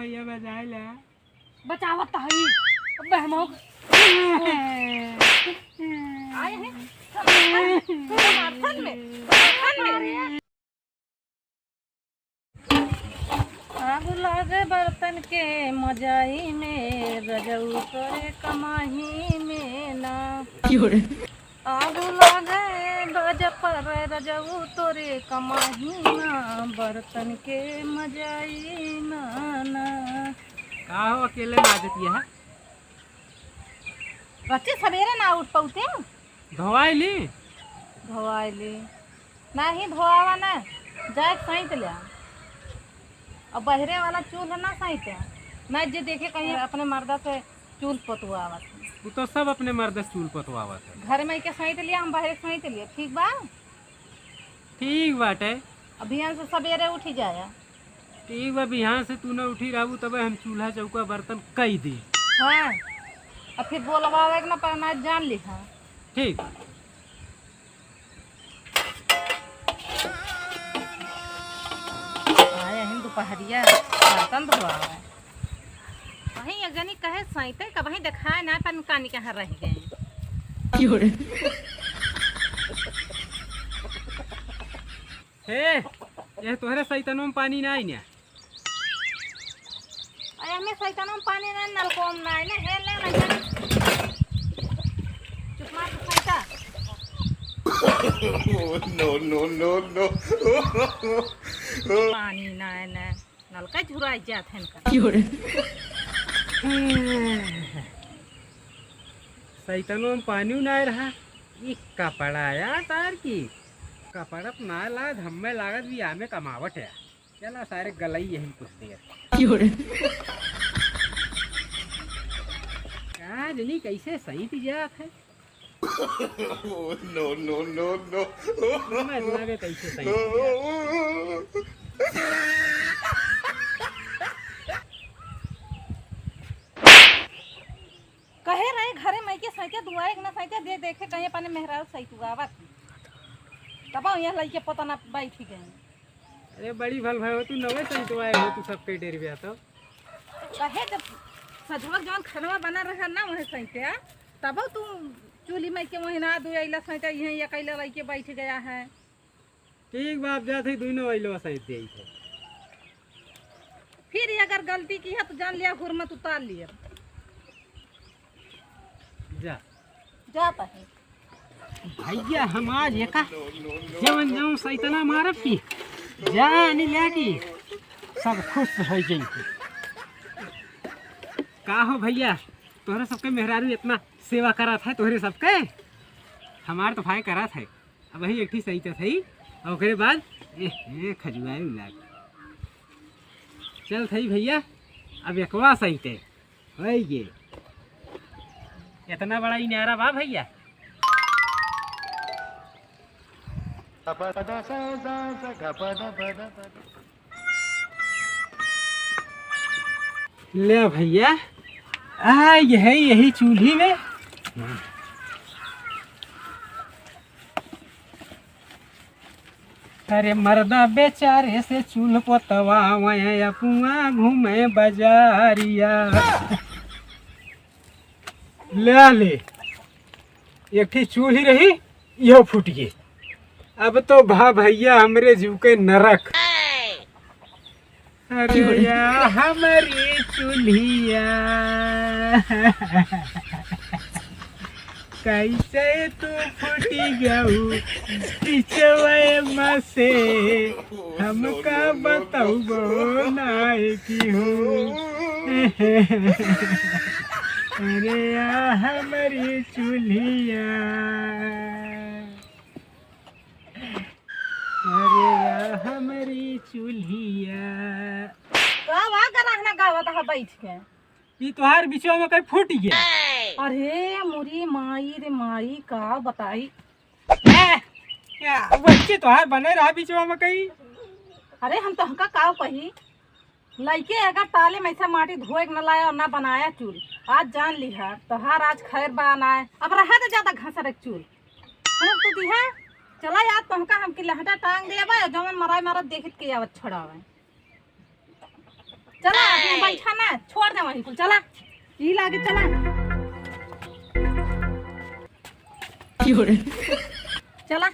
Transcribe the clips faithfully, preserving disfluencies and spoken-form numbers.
ये बजाए ला। बचावत त हई। अबे हम हो। आए हैं। समर्थन, समर्थन में, समर्थन में। आग लागे बर्तन के मजाई में, रजऊ तोरे कमाही में ना। क्यों रे? आग लागे गज पर रजऊ तोरे कमाही ना, बर्तन के मजाई ना ना। का हो, अकेले माजत यह? बच्चे सवेरे ना उठ पौते। धोवाई ली? धोवाई ली। नाही धोआवा ना, जाए सैंत ले। अब बहरे वाला चूल्हा ना सैंते। मैं जे देखे कहीं अपने मर्दा से चूल पोतवावत है। तू तो सब अपने मर्द से चूल पोतवावत है। घर में के सैंत लिया, हम बहरे सैंत लिए, ठीक बा? ठीक बाटे। अब बिहान से सबेरे उठी जाया। ठीक बा, बिहान से तू न उठी रहबू तबे हम चूल्हा चौका बर्तन कई दी। हाँ, अब फिर बोलवावे के ना पर ना जान ली। हाँ, ठीक। आए हैं दोपहरिया, बर्तन धोआवे। वहीं एक जनी कहे सैते, कबहीं देखाए ना, पता कानी कहाँ रह गए। क्यों रे? हे, ये तोहरे सैतनों में पानी ना आई ना? अरे हमें सैतनों में पानी ना, नलकों में ना आई ना, हे ले ना जा। चुप मार के सैता। No, no, no, no। पानी ना आई ना। नलका झुराई जात है इनका। क्यों रे? सैतनों में पानी ना रहा। ई कपड़ा या तार की? कपड़ा तो ना लाद, हमें लागत भी आमे कमावट है। चला सारे गलई यही कुछ देर। क्यों रे? कहाँ जनी कैसे सही जात है? No, no, no, no। मैं इतना के कैसे सही किया? कहे रहे घरे मइके सैते दुआरे के ना सैते दे देखे कहीं अपने मेहरारू सैतुआवत। तब यहाँ लइके पता ना बैठ गए। अरे बड़ी भल भाई हो तू, नवे सैतुआए हो तू, सबके डेर गया तो। कहे जब सजवल जौन खनवा बना रहा ना वही सैते, तब तू चूल्ही मइके वही ना दुआइला सैते, यहीं अकेला लइके बैठ गया है। ठीक बा, अब जात है, दुइनो अइलो सहित देई थे। फिर ये अगर गलती की है तो जान लिया, हुरमत उतार लिया। जा। जाता है। भैया, हम आज एका जवन जवन सैतना मारब की जान लिया कि सब खुश हो जाई। का हो भैया, तोहरे सबके मेहरारू इतना सेवा करत है, तोहरे सबके, हमार तो भाई करत है। अब वही एक ठी सही तो सही, और ओकरे बाद ए, ए, खजुआए लाग। चल सही भैया, अब एकवा सही ते होई गे। इतना बड़ा इनारा बा भैया। ले भैया, आ यही, यही चूल्ही में। अरे मर्दा बेचारे से चूल्ह पोतवावे, अपुआ घूमे बजारिया। ले ले, एक ठी चूल्ही रही, इहो फूट गई। अब तो भा भैया हमरे जीव के नरक। अरे या हमरी चूल्हिया, कैसे तू फूटी गऊ पिछवे में से, हमका बतौबो नाय की हो। अरे या हमरी चूल्हिया, अरे या हमरी चूल्हिया। का वा गराहना गावत ह बैठ के? ई तोहार बिचवा में कहीं फूट गया। अरे मोरी माई रे माई, का बताई। ए, या, बच्चे तोहार बने रहा बिचवा में कहीं। अरे हम तोहका का कही, लइके अगर ताले में ऐसा माटी धोए के न लाया और ना बनाया चूल, आज जान लिहा तोहार आज खैर बा ना है। अब रहा दे ज्यादा घसर एक चूल। फूंक तो दिहा, चला यार तोहका हमके लहटा टांग देबा, जवन मराई मारत देखित के आवत छोड़ावे। चला, अभी हम बैठा ना, छोड़ दे वहीं कुल, चला। ई लागे, चला। क्यों रे? चला।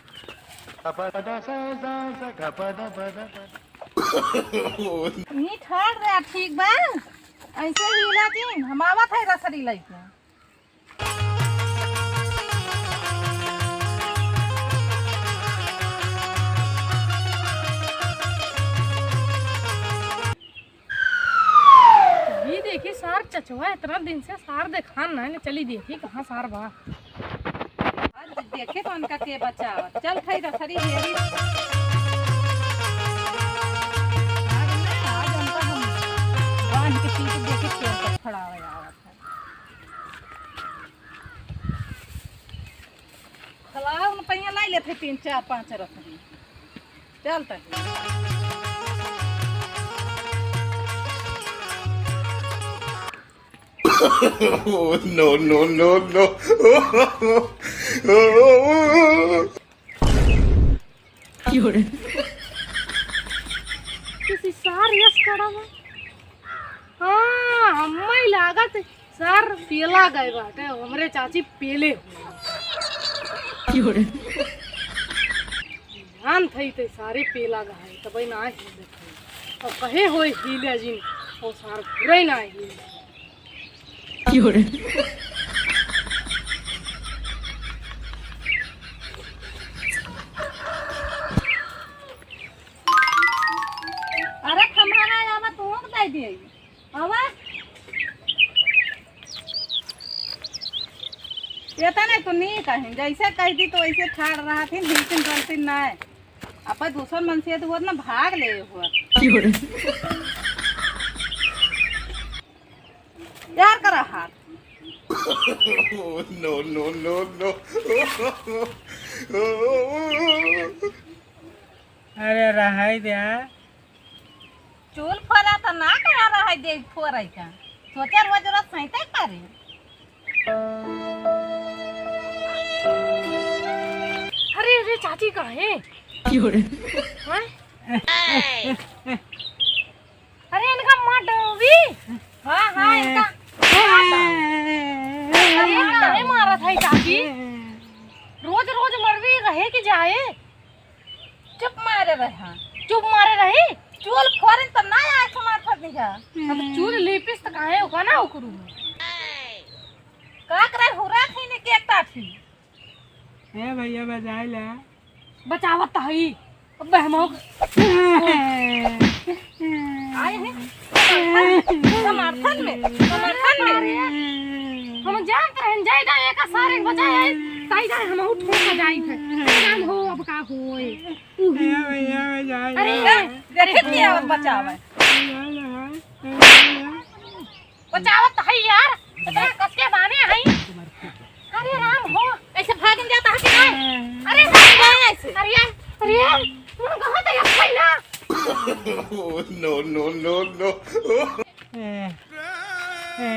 नी ठाड़ रे, ठीक बा। ऐसे ही हिला दिन, हम आवत है रसरी लइके। ई देखी सार चचवा, इतना दिन से सार देखान नाहीं, चली देखी कहाँ सार बा। आज देखे तो उनका के बचावा। चल खई रसरी हेरी। आज ना, आज उनका हम बांध के पीछे देखे के उनका खड़ा हो आवत है। खलाओ न पहिया लाई लेते तीन चार पाँच रसरी। चल तनी। Oh, no, no, no, no। किसी सार यस कड़ा में। हाँ, हम्मे लागत सार पेला गए बाटे, हमरे चाची पेले हुए। जानत हई ते सारे पेला गए, तबे ना हिले। अब कहे होए हिले जिन, और सार पूरे ना हिले। अरे खम्हा ना आवा, तू दे दे। आवा। ये तो नहीं, तू नहीं कहीं, जैसे कह दी तो वैसे ठाड़ रहा थी, हिलतिन डुलतिन नहीं। अब दूसर मन से तो होत ना, भाग ले होत। यार करा हाथ। No, no, no, no। अरे रहाई दे। चूल फोरा तो ना कहा रहाई दे, फोराई का। सोचा रोज रोज सैते करे। अरे, अरे, चाची कहाँ है? हाँ? अरे, इनका माँ डोवी। हाँ, हाँ, इनका। अरे, काहे मारत है चाची? रोज, रोज मरवी रहे कि जाए? चुप मारे रहे, हाँ। चुप मारे रही? चूल फोरन त ना आए समार फट नहीं जा। अब चूल लीपिस त काहे ओका ना उकरू? का करे हुरा थी ने के काठी? ए भैया बजाए ला। बचावत त हई। अबे हम हो आए हैं। समर्थन में, समर्थन में। हम जानत रहन जाए दा एका सारे के बजाए आई। ताई जाए हम उठ के जाई थे। नाम हो अब का होए। भैया, भैया, बजाए अरे, ला। देखे के आवत बचावे। बचावत है यार, इतना कस के बाने है। अरे राम हो, ऐसे भागन जाता है कि नहीं? अरे राम हो, ऐसे। अरे यार, अरे यार, तुम कहाँ थे यार, भाई ना? No, no, no, no। ए, ए, ए,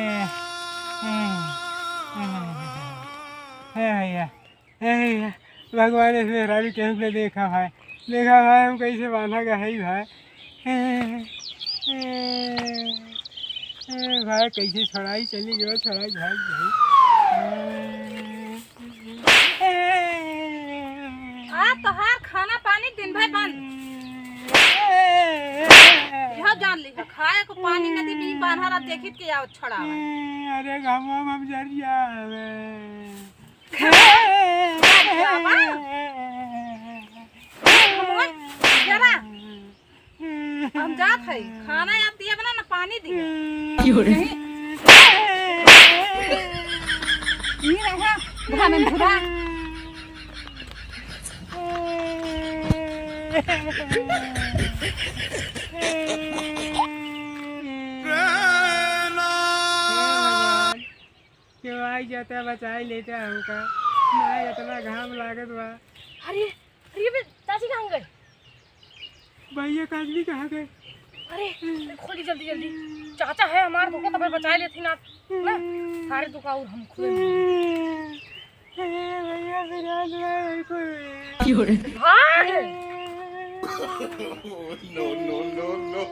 ए, ए, भैया। ए, भगवान इस मेहरारू केहू के देखा भाई, देखा भाई, हम कैसे बांधा गए है भाई। ए, ए, ए, भाई, कैसे छोड़ाई चली गयो, छोड़ाई भाग गई। ए, ए, आ तोहार खाना पानी दिन भर बंद। ए, ए, यह जान ली, खाए को पानी नदी भी बांधा रहा, देखित के आओ छोड़ावे। ए, अरे, घाम हम जर जावे। जरा, हम जात है, खाना आप दिया बना ना, पानी दिया। क्यों रे? यहीं। यहीं रहा, घाम में भुरा। क्यों आई जाता, बचाई लेता हमका। ना इतना घाम लागत बा। अरे, अरे बे, चाची कहाँ गए? भैया, काजली कहाँ गए? अरे, अरे, खोली जल्दी, जल्दी। चाचा है हमार, तो तबे बचाई लेती ना, ना, सारे दुख और हम खुद। अरे भैया, फिर आज मैं बिल्कुल क्यों रे? भाग। No, no, no, no।